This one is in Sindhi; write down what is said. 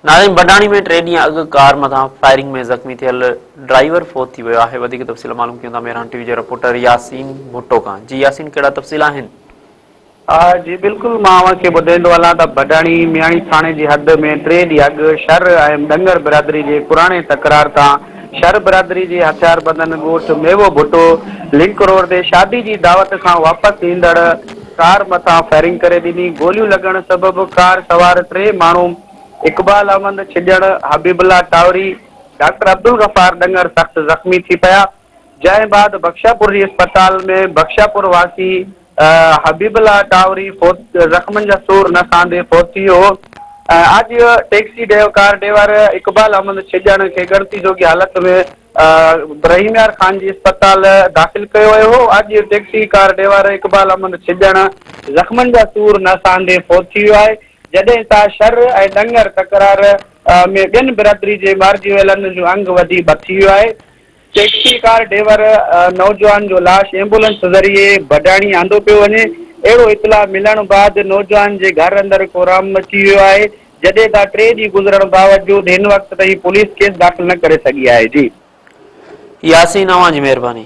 ناظرين بڊاڻي ۾ ٽي ڏينهن اڳ ڪار مٿان فائرنگ ۾ زخمي ٿيل ڊرائيور فوت ٿي ويو آهي وڌيڪ تفصيل معلوم ڪيون ٿا مهراڻ ٽي وي جي رپورٽر ياسين ڀٽو کان جي ياسين ڪهڙا تفصيل آهن. جي بلڪل مان اوهان کي ٻڌائيندو هلان ته بڊاڻي مياڻي ٿاڻي جي حد ۾ ٽي ڏينهن اڳ شھر ۽ ڏنگر برادري جي پراڻي تڪرار تان شھر برادري جي هٿياربندن ڳوٺ ميوو ڀٽو لنڪ روڊ تي شادي جي دعوت کان واپس ايندڙ ڪار مٿان فائرنگ ڪري ڏني، گوليون لڳڻ سبب ڪار سوار ٽي ماڻهو اقبال احمد ڇڄڻ، حبيب الله ٽاوري، ڊاڪٽر عبدالغفار ڏنگر سخت زخمي ٿي پيا، جنهن بعد بخشاپور جي اسپتال ۾ بخشاپور واسي حبيب الله ٽاوري فوت زخمن جا سور نه سهندي فوت ٿي ويو ۽ اڄ taxi car driver Iqbal Ahmed Chhajjan کي ڳڻتي جوڳي حالت ۾ رحيم يار خان جي اسپتال داخل ڪيو ويو هو، اڄ taxi car driver Iqbal Ahmed Chhajjan زخمن جا سور نه سهندي فوت ٿي ويو آهي، جڏهن ته شھر ۽ ڏنگر تڪرار ۾ ٻين برادري جي مارجي ويلن جو انگ وڌي ٻه ٿي ويو آهي، ٽيڪسي ڪار ڊرائيور نوجوان جو لاش ايمبولنس ذريعي بڊاڻي آندو پيو وڃي، اهڙو اطلاع ملڻ بعد نوجوان جي گهر اندر ڪهرام مچي ويو آهي، جڏهن ته ٽي ڏينهن گذرڻ باوجود هن وقت تائين پوليس ڪيس داخل نه ڪري سگهي آهي. جي. ياسين اوهان جي مهرباني.